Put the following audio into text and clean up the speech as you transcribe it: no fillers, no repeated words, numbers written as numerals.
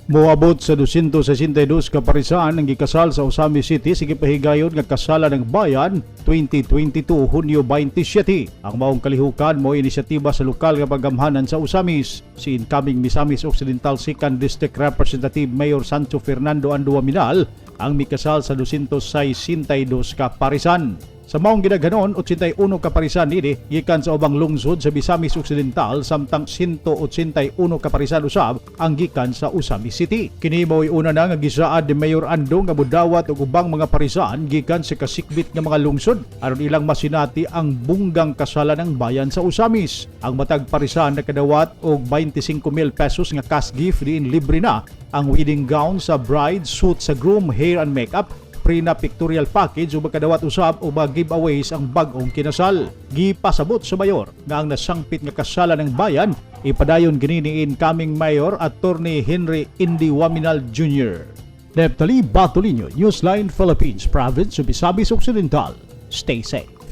Moabot sa 262 ka parisan ang gikasal sa Ozamiz City sa gipahigayon nga Kasalan ng Bayan 2022, Hunyo 27. Ang maong kalihukan mo inisyatiba sa lokal nga pagamhanan sa Ozamiz. Si incoming Misamis Occidental 2nd District Representative Mayor Sancho Fernando Ando Oaminal ang mikasal sa 262 ka parisan. Sa maong gidaghanon, 81 ka parisan nini gikan sa ubang lungsod sa Misamis Occidental, samtang 181 ka parisan usab ang gikan sa Ozamiz City. Kini mao'y una na nga gisaad ni Mayor Ando nga modawat og ubang mga parisan gikan sa kasikbit nga mga lungsod aron ilang masinati ang bunggang kasalan ng bayan sa Ozamiz. Ang matag parisan nakadawat og 25,000 pesos nga cash gift, diin libre na ang wedding gown sa bride, suit sa groom, hair and makeup, prenup pictorial package, ug makadawat usab og mga giveaways ang bag-ong kinasal. Gipasabot sa mayor nga ang nasangpit nga kasalan ng bayan ipadayon kini ni incoming Mayor Attorney Henry Indy Oaminal Jr. Neptali Batolino, Newsline Philippines, Province of Misamis Occidental. Stay safe.